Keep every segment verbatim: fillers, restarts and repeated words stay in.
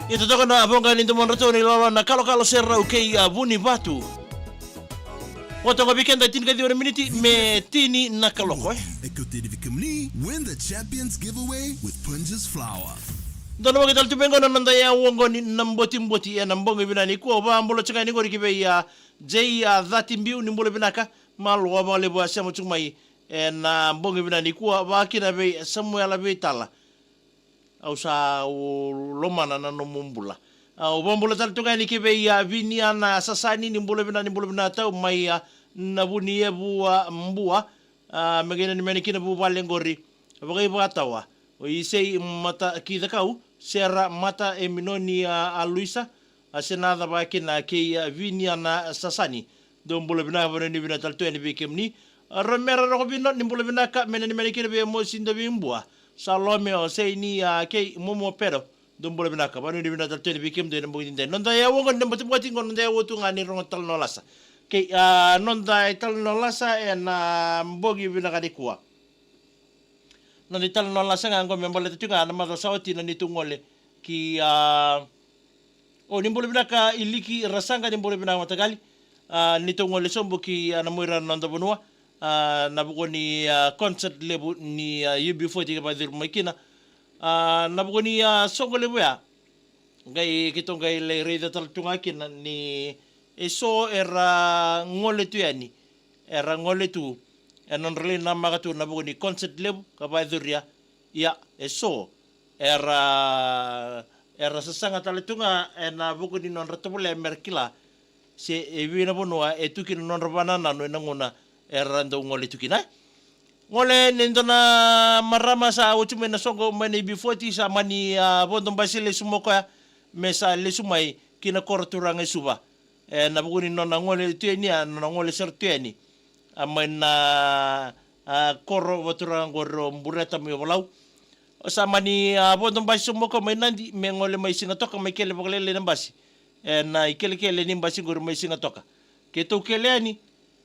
Ia totoka na voqa ni domodratou na ilala na kalokalo se rau kei a Vunivatu. Vo toka vei keda e tinikaciwa na miniti me tini na kaloko, e. E kau tini vei kemuni, win the Champions Giveaway with Punjas Flour. Dua na vakaitale tu vei qo na noda yau oqo ni na botiboti ena bogi vinaka nikua. Au vakabula tiko ga yani qori ki vei a J a Cati Biu, ni bula vinaka. Malo vakalevu a sema tiko mai ena bogi vinaka nikua, vakakina vei Samuela Veitala. Au sa u lomana na nomu bula. Au vakabula tale tu ga yani ki vei a Viniana Sasani, ni bula vinaka, ni bula vinaka tau mai a Navuniyevu a Bua. A, me qai nanumi yani kina vuvale qori vakaivakatawa. O Isei Mata Kicakau, Sera Mata, e Minoni a, a Luisa, a Senaca vakakina kei a Viniana Sasani. Dou bula vinaka, vanua ni vinaka tale tu yani vei kemuni. A, Romera Rokovino, ni bula vinaka, me nanumi yani kina vei Mosi Dovibua, Salome, o Seini, a, kei Momo Pero. Dou bula vinaka, vanua ni vinaka tale tu yani vei kemudou ena bogi nidai. Noda yau oqo ni na botiboti qo, noda yau tu ga ni rogo tale na lasa. Kei, a, noda tale na lasa ena bogi vinaka nikua. Noda italanoa lasa ga oqo me baleta tiko ga na macawa sa oti na neitou gole ki, a, o, ni bula vinaka Iliki Rasaqa, ni bula vinaka mataqali. A, neitou gole sobu ki, a, na muira na noda vanua. A, na vuku ni, a, concert levu ni, a, U B forty ka vakacuru mai kina. A, na vuku ni, a, soqo levu ya. Qai keitou qai lai raica tale tu ga kina ni eso era gole tu yani, era gole tu ena nodra lai namaka tu na vuku ni concert levu ka vakacuria. Ia, eso era, era sasaga tale tu ga ena vuku ni nodra tovolea mera kila se e vei na vanua e tu kina na nodra vakanananu ena gauna era dau gole tu kina. Gole ni dua na marama sa oti mai na soqo mai na U B forty, sa mani, a, vodo basi lesu mai o koya me sa lesu mai ki na koro turaga e Suva. E, na vuku ni nona gole tu yani, a, nona gole sara tu yani. A, mai na, a, koro vakaturaga qori o Bureta mai Ovalau. O sa mani, a, vodo basi sobu mai o koya mai Nadi me gole mai Sigatoka, mai kele vakalailai na basi. E, na ikelekele ni basi qori mai Sigatoka. Keitou kele yani,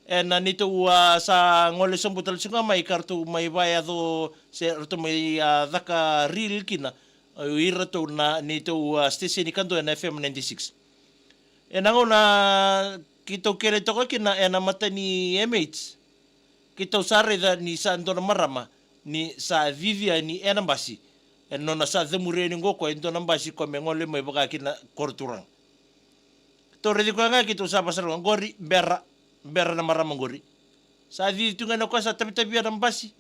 e, na neitou, a, sa gole sobu tale tiko ga mai ka ratou mai vakayaco se ratou mai, a, caka reel kina o iratou na neitou, a, station kadua ena F M ninety-six. Ena gauna keitou kele toka kina ena mata ni M H, keitou sa raica ni sa dua na marama ni sa cici yani ena basi. E nona sa cemuri yani qo o koya e dua na basi ka me gole mai vaka kina koro turaga. Keitou raici koya ga, keitou sa vakasara ga, qori bera, bera na marama qori. Sa cici tu ga yani o koya, sa tavitavia na basi.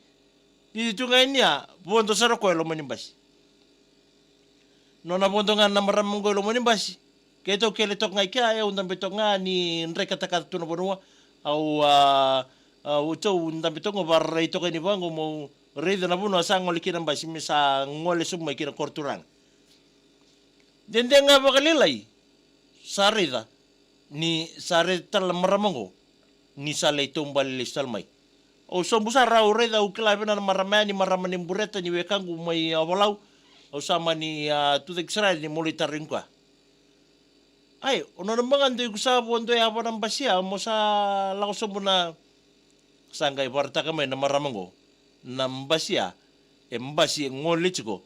Cici tu ga yani, a, vodo sara o koya e loma ni basi. Nona vodo ga na marama qo e loma ni basi, keitou kele toka ga i kea, e, au dabe toka ga ni drai katakata tu na vanua. Au, a, A, o tou dabe toka qo, vararai toka ni vaqo mo raica na vanua sa gole kina na basi me sa gole sobu mai kina koro turaga. Dede ga vakalailai, sa raica ni sa raica tale na marama qo ni sa lai taubale lesu tale mai. Au sobu sara, au raica, au kila vina na marama yani, marama ni Bureta, ni wekaqu mai Ovalau. Au sa mani, a, tucake sara yani mo lai tarogi koya. Ai, o nona magana dou, iko sa vodo yava na basi ya, mo sa lako sobu na. Sa qai varataka mai na marama qo na basi ya, e basi e gole tiko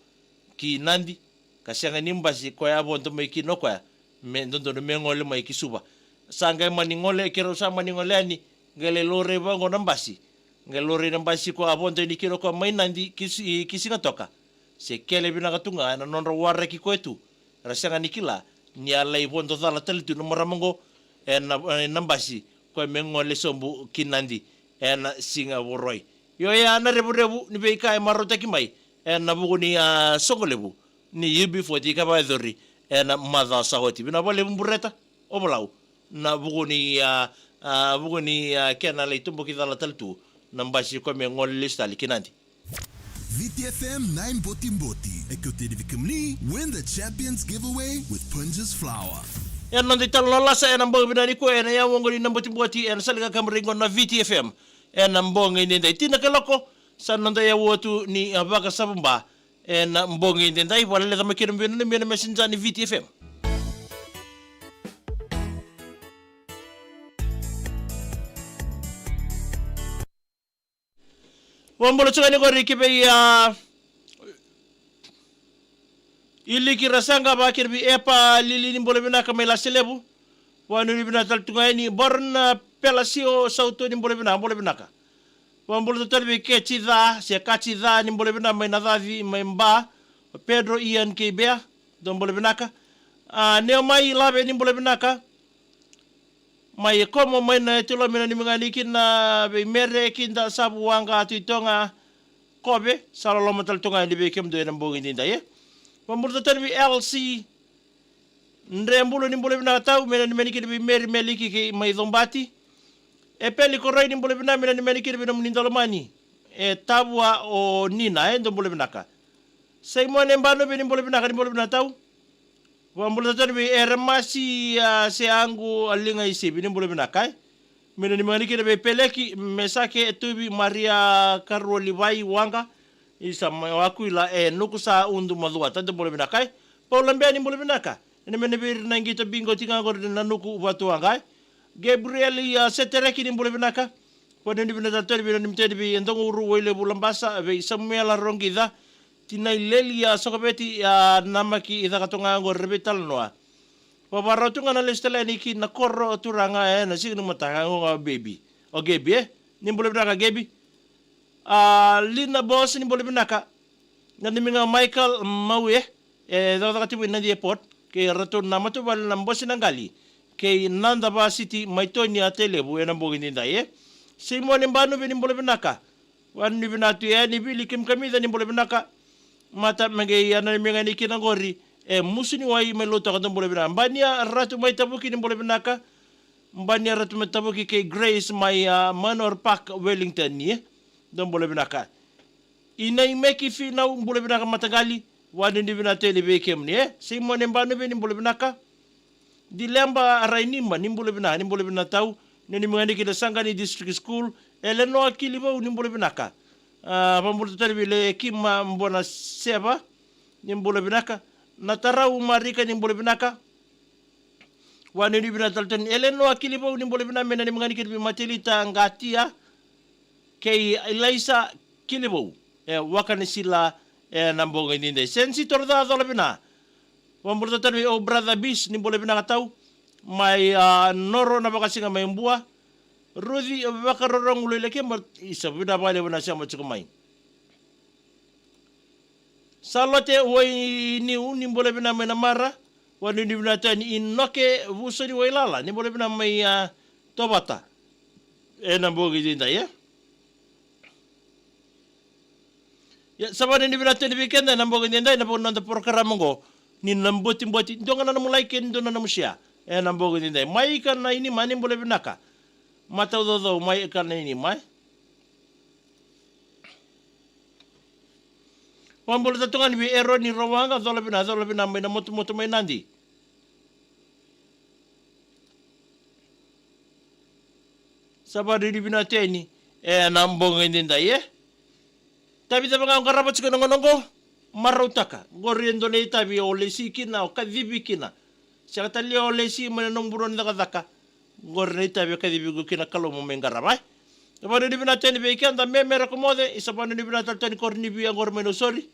ki Nadi, ka sega ni basi koya a vodo mai kina o koya me dodonu me gole mai ki Suva. Sa qai mani gole, keirau sa mani gole yani, qai lai laurai vaqo na basi. Qai laurai na basi ko a vodo yani kina o koya mai Nadi ki Si-, ki Sigatoka. Se kele vinaka tu ga ena nodra waraki koya tu. Ra sega ni kila ni a lai vodo cala tale tu na marama qo ena, ena basi koya me gole sobu ki Nadi ena siga Vakarauwai. Io, ya na revurevu ni veika e marautaki mai ena vuku ni, a, soqo levu ni U B forty ka vakayacori ena macawa sa oti. Vinaka vakalevu Bureta, Ovalau, na vuku ni, a, a, vuku ni, a, kena lai toboki cala tale tu na basi koya me gole lesu tale ki Nadi. V T F M na iBotiboti e kauti yani vei kemuni Win the Champions Giveaway with Punjas Flour. Ena noda italanoa lasa ena bogi vinaka nikua ena yawa oqo ni na Botiboti ena sala ni kaburaki qo na V T F M. Ena bogi edaidai, tina ka lako, sa noda yawa tu ni, a, vakasavaba. Ena bogi edaidai, vakaleleca mai kina vei na, vei na messenger ni V T F M. Vakabula tiko yani qori ki vei, a, Iliki Rasaqa, vaka kina vei Epa Lili, ni bula vinaka mai Laselevu. Vakanuinui vinaka tale tu ga yani Baron, a, Pelasio Sautu, ni bula vinaka, bula vinaka. Vakabula tale vei Keci Ca, se Kaci Ca, ni bula vinaka mai Nacaci mai Ba. Pedro Ian kei Bea, dou bula vinaka. A, Neomai Lave, ni bula vinaka. Mai Komo mai na Tilo, me nanumi ga yani kina vei Mere, Kida, Savu, Waqa, Tui Toga, Kove, sa loloma tale tu ga yani vei kemudou ena bogi edaidai, e. Vakabula tale vei L C Drebulu, ni bula vinaka tau, me nanumi yani kina vei Mere Meliki kei mai Cobati. Epeli Koroi, ni bula vinaka, me nanumi yani kina vei nomuni daulomani e Tavua o Nina, e, dou bula vinaka. Saimone Banuve, ni bula vinaka, ni bula vinaka tau. Vakabula tale vei Eremasi, a, Seaqu, a, Liga i Sivi, ni bula vinaka, e. Me nanumi ga yani kina vei Peleki, Mesake, Tuvi, Maria, Karua Livai, Waqa, isa mai Wakuila, e, Nuku sa Udu Macuata, dou bula vinaka, e. Paula Bea, ni bula vinaka. Ena me na vei ira na qito biqo tiko ga qori na Nuku Vatuwaqa, e. Gabriel, a, Setereki, ni bula vinaka. Vakanuinui vinaka tale vei nanumi tale vei Edagouru, Wailevu, Labasa, vei Samuela Roqica, Tinai Leli, a, Sokoveti, a, Namaki, i caka tu ga qori na veitalanoa. Vavarau tu ga na lesu tale yani ki na koro turaga ena siga ni mataka qo ga o Bebi. O Gebi, e? Ni bula vinaka Gebi. A, Lina Boss, ni bula vinaka. Nanumi ga Michael Maue, e cakacaka tiko mai Nadi Airport, kei ratou na matavuvale na Bosi na Qali kei Nada Vasiti mai Tonia, Tailevu, ena bogi edaidai, e. Simone Banuve, ni bula vinaka. Vakanuinui vinaka tu yani Vili Kimikamica, ni bula vinaka. Mata me qai nanumi ga yani kina qori e Musuniwai mai Lautoka, dou bula vinaka. Bania Ratu mai Tavuki, ni bula vinaka. Bania Ratu mai Tavuki kei Grace mai, a, Manor Park, Wellington, ni, e. Dou bula vinaka. Inaimeki Finau, bula vinaka mataqali. Vakanuinui vinaka tale vei kemuni, e. Simone Banuve, ni bula vinaka. Dileba Rainima, ni bula vinaka, ni bula vinaka tau. Nanumi ga yani kina Saqani District School. Elenoa Kilivou, ni bula vinaka. A, vakabula tale vei Lekima Bonaseva, ni bula vinaka. Natarau Marika, ni bula vinaka. Vakanuinui vinaka tale tu yani Elenoa Kilivou, ni bula vinaka, me nanumi ga yani kina vei Matelita Qatia kei Ilaisa Kilivou e Wakanisila ena bogi edaidai. Sensi Toroca, cola vinaka. Vakabula tale vei o Brother Bis, ni bula vinaka tau. Mai, a, Noro na vakasiga mai Bua. Ruci Vakarorogo Loi Lekeba, isa, vinaka vakalevu na sema tiko mai. Salote Wainiu, ni bula vinaka mai Namara. Vakanuinui vinaka tu yani Inoke Vusoni Wailala, ni bula vinaka mai, a, Tovata ena bogi edaidai, e. Ia, sa vakanuinui vinaka tu yani vei keda ena bogi edaidai, ena vuku ni noda porokarama oqo ni na Botiboti. Dua ga na nomu like, dua na nomu share ena bogi edaidai. Maika Nainima, ni bula vinaka. Matau caucau mai e kana ini mai. Vabula tatu ga ni vei Eroni Rawaga, cola vina, cola vina mai na motomoto mai Nadi. Sa vanu ni vina teni e na bogi ni dai e. Tavi cava ga o qarava tiko na gauna oqo, marautaka. Qori e dua na itavi o lesi kina, o kacivi kina. Sega tale o lesi mai na nomu vanua ni cakacaka. Qori na itavi o kacivi iko kina, Kalou mo mai qarava e. Sa vanu ni vina teni vei keda me me rako moce, sa vanu ni vina tale teni Korinivi a qori mai Nausori.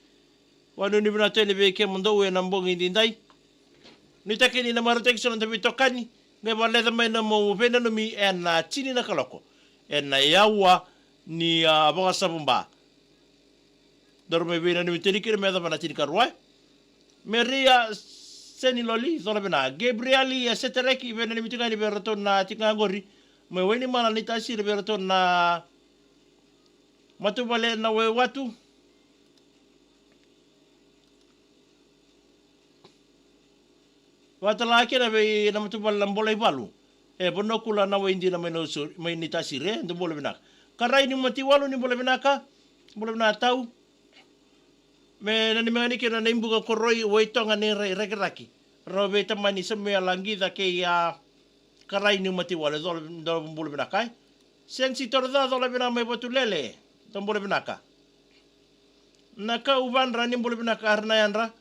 Vanu ni vina teni vei kemudou e na bogi ni dai. Ni takini na marautaki so na davi tokani, qai valeca mai na mo veinanumi e na tini na kaloko. E na yaua ni a vakasavu ba. Daru mai veinanumi teni kina me yacova na tinikarua e. Meria Seniloli, cola vina. Gabrieli a Setereki, veinanumi tiko yani vei ratou na tiko ga qori. Mai Wainimala ni tasiri vei ratou na matuvale na Waiwatu. Vatala kina vei na matuvale na Bolaivalu. E vanua kula na Waidina mai na uso, mai ni tasiri, e, dou bula vinaka. Karai ni Matiwalu ni bula vinaka, bula vinaka tau. Me na ni mega ni kina na ibuka koroi, Waitoga ni rai, rakiraki. Rau vei tamani Samuela Qica kei a Karai ni Matiwalu, dou, dou bula vinaka, e. Sensi Toroca, cola vinaka mai Vatulele, dou bula vinaka. Na kau vadra ni bula vinaka, ara na yadra.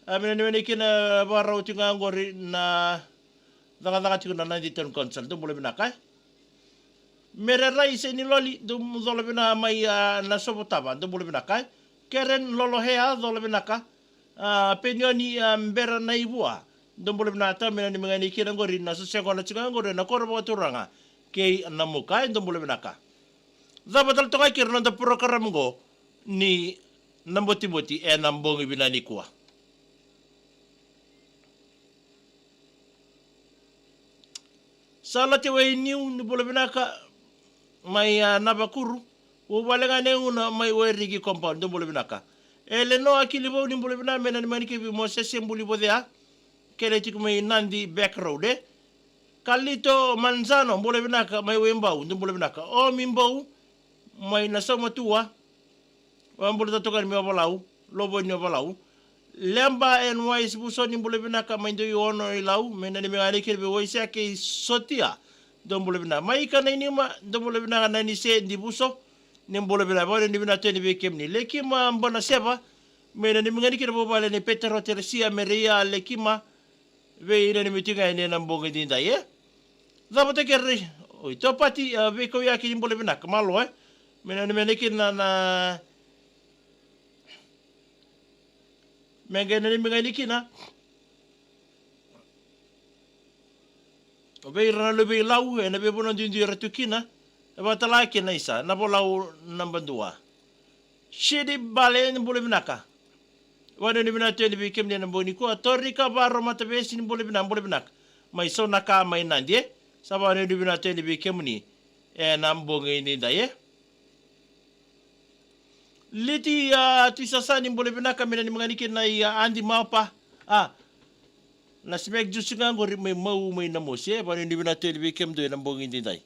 A, me na ni mena kina vakarau tiko ga qori na cakacaka tiko na Nadi Town Council, dou bula vinaka, e. Mere Rai Seniloli, dou cola vinaka mai, a, na Sovotava, dou bula vinaka, e. Keren Lolohea, cola vinaka. A, Penioni, a, Bera Naivua, dou bula vinaka tau, me na ni mega ni kina qori na soseqona tiko ga qori na koro vakaturaga kei Namuka, e, dou bula vinaka. Cava tale toka kei ira na noda porokaramu qo ni na botiboti e na bogi vinaka nikua. Sa Late Wainiu ni bula vinaka mai, a, Navakuru. Vuvale ga ne guna mai Wairiki compound, dou bula vinaka. Elenoa Kilivou ni bula vinaka, me na ni mani kevi Mosese Bulivocea. Kele tiko mai Nadi Back Road, e. Kalito Manzano, bula vinaka mai Waibau, dou bula vinaka. Omi Bau mai na Saumatua. Vabula tatu ga ni mai Ovalau, Lovoni Ovalau. Leba and Wise Vuso ni bula vinaka mai Dui Ono i Lau, me na ni mega ni kina vei Waisea kei Sotia. Dou bula vinaka. Mai Kanainima, dou bula vinaka na ni se di Vuso. Ni bula vinaka, vau ni vinaka teni vei kemuni. Lekima Bona Seva, me na ni mega ni kina vuvale ni Petero Teresia, Mereia Lekima, vei na ni miti ga ni na bogi didai, e. Cava ta kere, oi, Topati, a, vei Kauyaki ni bula vinaka, malo, e. Me na ni mena kina na, na, me qai na ni me qai ni kina. Vei ira na luve i Lau, e na veivanua duidui era tu kina, e vakatala kina isa, na Volau na Badua. Sidi Bale ni bula vinaka. Vanu ni vinaka tu yani vei kemuni ena bogi nikua. Torika Varo Matavesi ni bula vinaka, bula vinaka. Mai Saunaka mai Nadi, e. Sa vanu ni vinaka tu yani vei kemuni ena bogi nidai, e. Liti, a, Tuisasa ni bula vinaka, me na ni magani kina i, a, Adi Maopa. A, na smek jusi ga qori mai Mau mai Namosi, e. Vanu ni vinaka tu yani vei kemudou ena bogi nidai.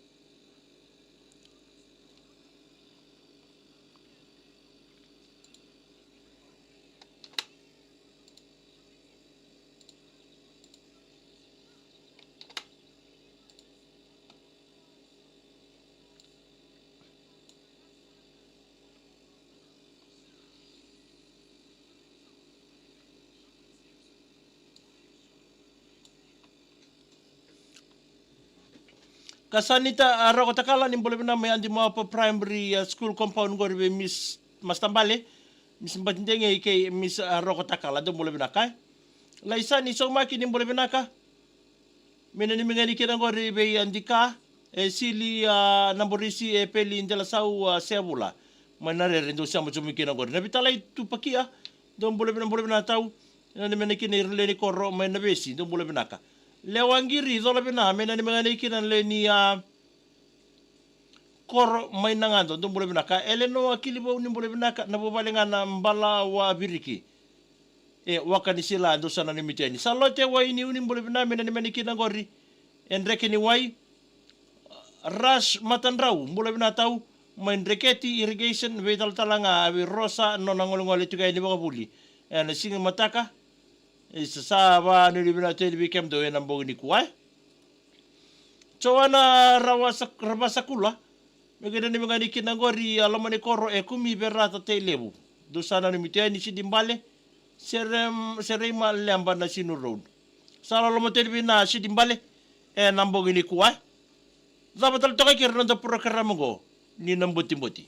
Ka Sanita, a, Roko Takala ni bula vinaka mai Adi Maopa Primary, a, School compound qori vei Miss Mastabale, Miss Batidegei kei Miss, a, Roko Takala, dou bula vinaka, e. Laisani Saumaki ni bula vinaka. Me na ni magani kina qori vei Adi Ka, e Sili, a, Naborisi, e Peli Delasau, a, Sevula. Mai na rere dou sema jumu kina qori. Na Vitalai Tupakia, dou bula vina, bula vina tau. Na ni mena kina ira lewe ni koro mai Navesi, dou bula vinaka. Lewa Qiri, cola vina, me na ni magani kina lewe ni, a, koro mai Nagado, dou bula vinaka. Elenoa Kilivou ni bula vinaka, na vuvale ga na Balawa Viriki. E, Wakanisila, dou sa na ni miti yani. Salote Wainiu ni bula vinaka, me na ni mena kina qori. E Dreke ni Wai. Ras Matadrau, bula vinaka tau, mai Dreketi Irrigation, veitalatala ga vei Rosa, nona golegole tiko yani vakavuli. Ena siga mataka, e sa, sa vanuinui vinaka tale vei kemudou ena bogi nikua. Joana Ravasa-, Ravasakula, me qai nanumi ga ni kina qori a loma ni koro e Kumi, Verata, Tailevu. Dou sa nanumi tu yani Sidibale, Serem-, Sereima, Leba, Nasinu Road. Sa loloma tale vei na Sidibale ena bogi nikua. Cava tale toka kei ira na noda porokaramu oqo ni Na Botiboti.